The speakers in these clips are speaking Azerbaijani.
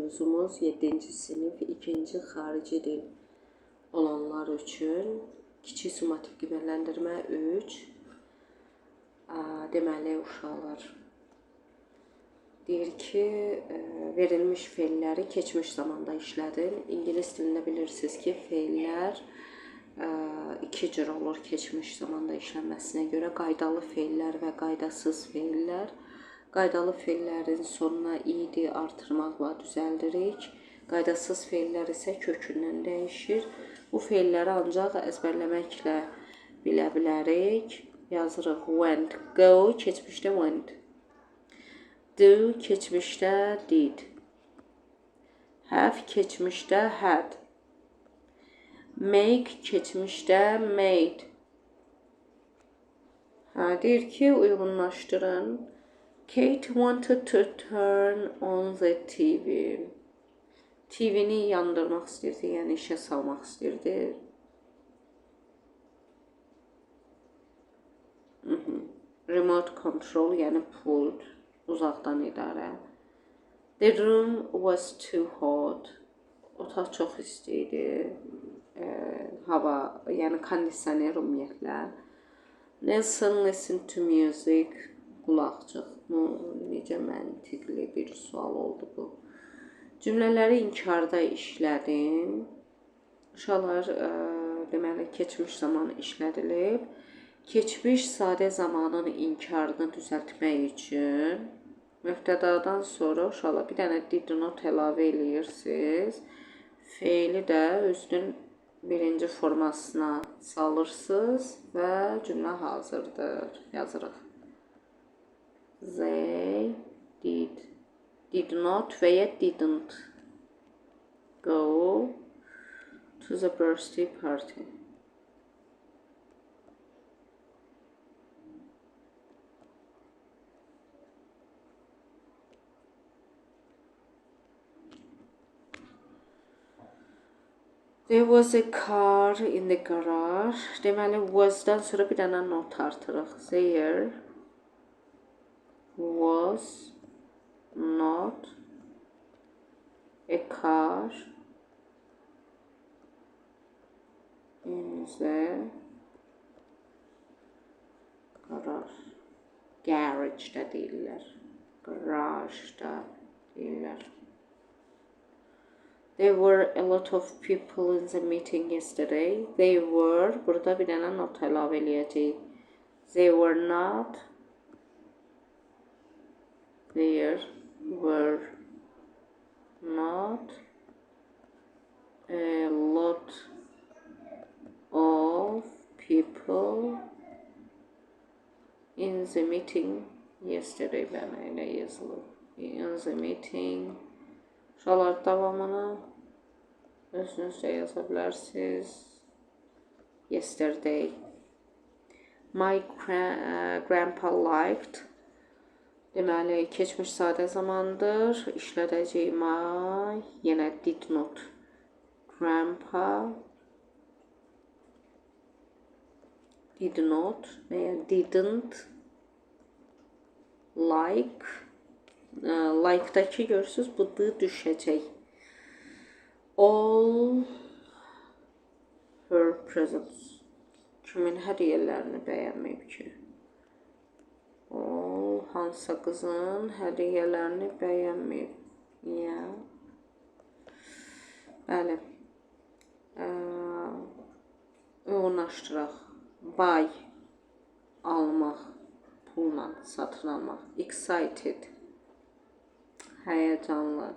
Mövzumuz 7-ci sinif 2-ci xarici dil olanlar üçün kiçik summativ qiymətləndirmə 3. Deməli, uşaqlar deyir ki, verilmiş feilləri keçmiş zamanda işlədin. İngilis dilində bilirsiniz ki, feillər iki cür olur keçmiş zamanda işlənməsinə görə: qaydalı feillər və qaydasız feillər. Qaydalı feillərin sonuna ed artırmaqla düzəldirik. Qaydasız feillər isə kökündən dəyişir. Bu feilləri ancaq əzbərləməklə bilə bilərik. Yazırıq went, go keçmişdə went. Do keçmişdə did. Have keçmişdə had. Make keçmişdə made. Hə, deyir ki, uyğunlaşdırın. Kate wanted to turn on the TV. TV-ni yandırmaq istəyirdi, yəni işə salmaq istəyirdi. Remote control, yəni pult, uzaqdan idarə. The room was too hot. Otaq çox isti idi. Hava, yəni kondisioner ümumiyyətlə. Nelson listened to music. Qulaqcıq. Bu necə məntiqli bir sual oldu bu. Cümlələri inkarda işlədin. Uşaqlar, deməli, keçmiş zaman işlədilib. Keçmiş sadə zamanın inkarını düzəltmək üçün mübtədadan sonra uşaqlar bir dənə did not əlavə eləyirsiniz. Feili də özünün birinci formasına salırsınız və cümlə hazırdır. Yazırıq. They did not və ya didn't go to the birthday party. There was a car in the garage. Deməli, was-dan sonra bir dənə not artırıq. There was not a car in the garage. Garage da deyirlər. Garage da deyirlər. There were a lot of people in the meeting yesterday. They were, burada bir dənə not əlavə eləyəcəyik. They were not. There were not a lot of people in the meeting yesterday. Bəli, elə yazılır. In the meeting. Uşaqlar, davamını özünüz də yaza bilərsiniz. Yesterday. My grandpa liked. Deməli, keçmiş sadə zamandır. İşlədəcəyik my, yenə did not. Grandpa did not və ya didn't like. Like-dakı görürsünüz, bu d düşəcək. All her presents. Kimin hədiyyələrini bəyənməyib ki? All hansısa qızın hədiyyələrini bəyənməyib. Niyə? Bəli. Uyğunlaşdıraq. Buy, almaq, pulla satın almaq. Excited, həyəcanlı.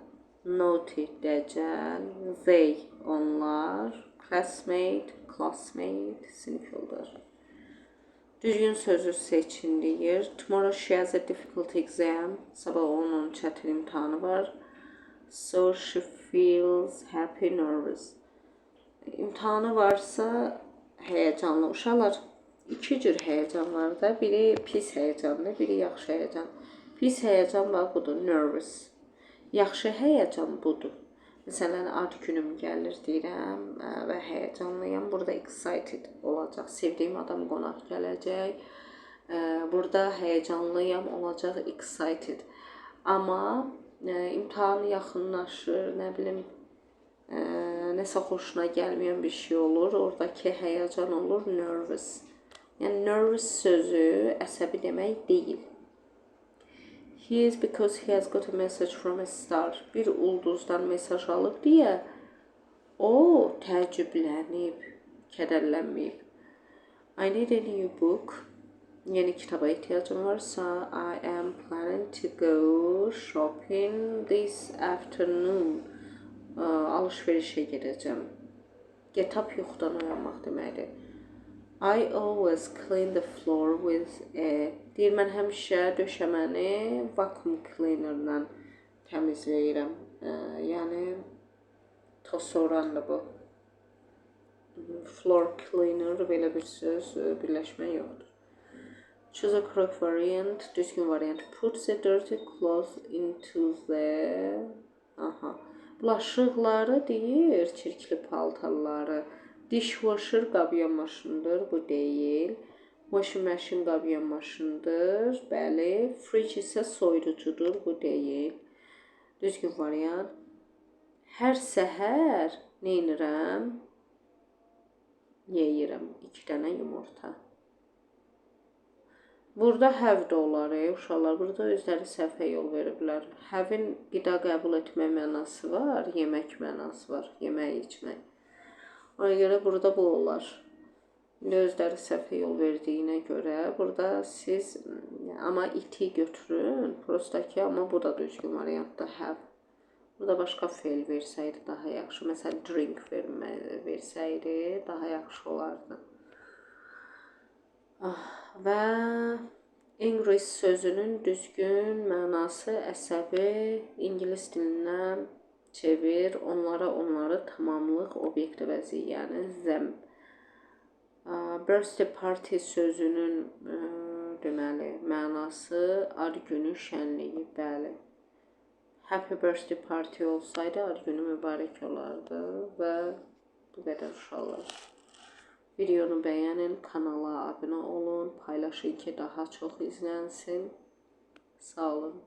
Naughty, dəcəl. They, onlar. Classmate, classmate, sinif yoldaşı. Düzgün sözü seçin deyir. Tomorrow she has a difficult exam. Sabah onun çətin imtahanı var. So she feels happy, nervous. İmtahanı varsa həyəcanlı. Uşaqlar, iki cür həyəcan var da. Biri pis həyəcandır, biri yaxşı həyəcan. Pis həyəcan var budur, nervous. Yaxşı həyəcan budur. Məsələn, ad günüm gəlir deyirəm və həyəcanlıyam. Burada excited olacaq. Sevdiyim adam qonaq gələcək. Burada həyəcanlıyam olacaq excited. Amma İmtahan yaxınlaşır, nə bilim, nəsə xoşuna gəlməyən bir şey olur. Oradakı həyəcan olur, nervous. Yəni nervous sözü əsəbi demək deyil. He is because he has got a message from a star. Bir ulduzdan mesaj alıb deyə o təəccüblənib, kədərlənməyib. I need a new book. Yeni kitaba ehtiyacım varsa, I am planning to go shopping this afternoon. Alışverişə gedəcəm. Get up yuxudan oyanmaq deməkdir. I always clean the floor with a... Deyir, mən həmişə döşəməni vacuum cleanerlə təmizləyirəm. Yəni, toz sorandır bu. Floor cleaner belə bir söz, birləşmə yoxdur. Choose a correct variant. Düzgün variant. Put the dirty clothes into the... Aha. Bulaşıqları deyir, çirkli paltarları. Dishwasher qabyan maşındır, bu deyil. Washing machine qabyan maşındır, bəli. Fridge isə soyuducudur, bu deyil. Düzgün variant. Hər səhər neynirəm? Yeyirəm 2 dənə yumurta. Burada have də olar, uşaqlar. Burada özləri səhvə yol veriblər. Have-in qida qəbul etmə mənası var, yemək mənası var, yemək içmək. Ona görə burada bu olar. İndi özləri səhvə yol verdiyinə görə burada siz amma iti götürün. Prosta ki, amma bu da düzgün variantdır, have. Burada başqa fe'l versəydi daha yaxşı. Məsələn, drink versəydi daha yaxşı olardı. Və angry sözünün düzgün mənası əsəbi, ingilis dilindən çevir. Onlara, onları tamamlıq obyekt əvəzi, yəni them. Birthday party sözünün deməli mənası ad günü şənliyi, bəli. Happy birthday party olsaydı ad günü mübarək olardı və bu qədər uşaqlar. Videonu bəyənin, kanala abunə olun, paylaşın ki, daha çox izlənsin. Sağ olun.